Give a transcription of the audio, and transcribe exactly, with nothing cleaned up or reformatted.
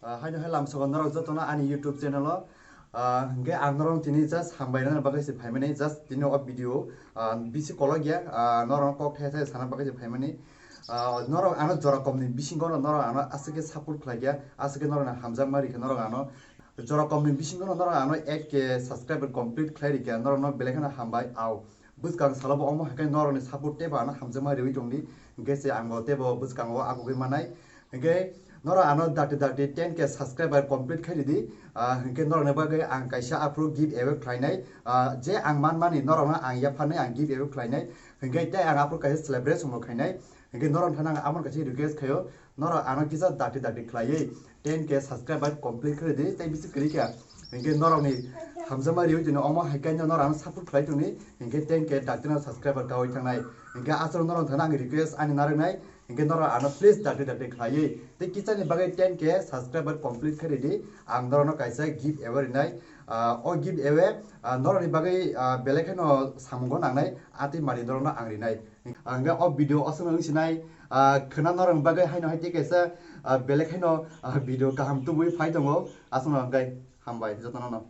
Ah, haino hai lamsogo norok jotono ani YouTube channel o. Ah, hingke ang norok tini just hambai rwna bagwi se phaimani, just tini o video, ah, bisi kolok ya, ah, norok kok thai thai sana bagwi se phaimani. Ah, norok ano jora komni bisingo no norok ano aswk khe support khlai ya, aswk khe norok no hamjakma rikha norok ano. Jora komni bisingo no norok ano eight K subscriber complete khlai rikha, norok no belai kheno hambai au. Bwskang salo bo omo hai khe norokni support teibo ano hamjakma riwi tongdi, hingke se ang bo teibo bwskango agugwi manai. Hingke norok ano dakti dakti ten K subscriber complete khai ridi, ah, hingke norokni bagwi ang kaisa aphuru give away khlainai, ah, je ang manmani norokno ang yapharnai ang give away khlainai, hingke tei ang aphuru kaisa celebration bo khainai. Hingke norok thana ang amon kaisa request khaio, norok ano kisa dakti dakti khlaiwi ten K subscriber complete khlai di, tei bisi kwrwi kha. Hingke norokni hamjakma riwi tini omo hai khe norok ano support khlai tongdi, hingke ten K dakti no subscriber kawi thangnai. Hingke aswk norok thana ang request ani narwknai, hingke norok ano please dakti dakti khlaiwi tei kisani bagwi ten K subscriber complete khlai di, ang norokno kaisa give away rinai. Ah, o give away, ah, norokni bagwi, ah, belai kheno samungo nangnai, atwi mari norokno ang rinai. Ang o video aswkno wng sinai, ah, khwna norokni bagwi haino hai tei kaisa, ah, belai kheno, ah, video kaham tubui phai tongo. Aswkno hwnkhe hambai jotono no.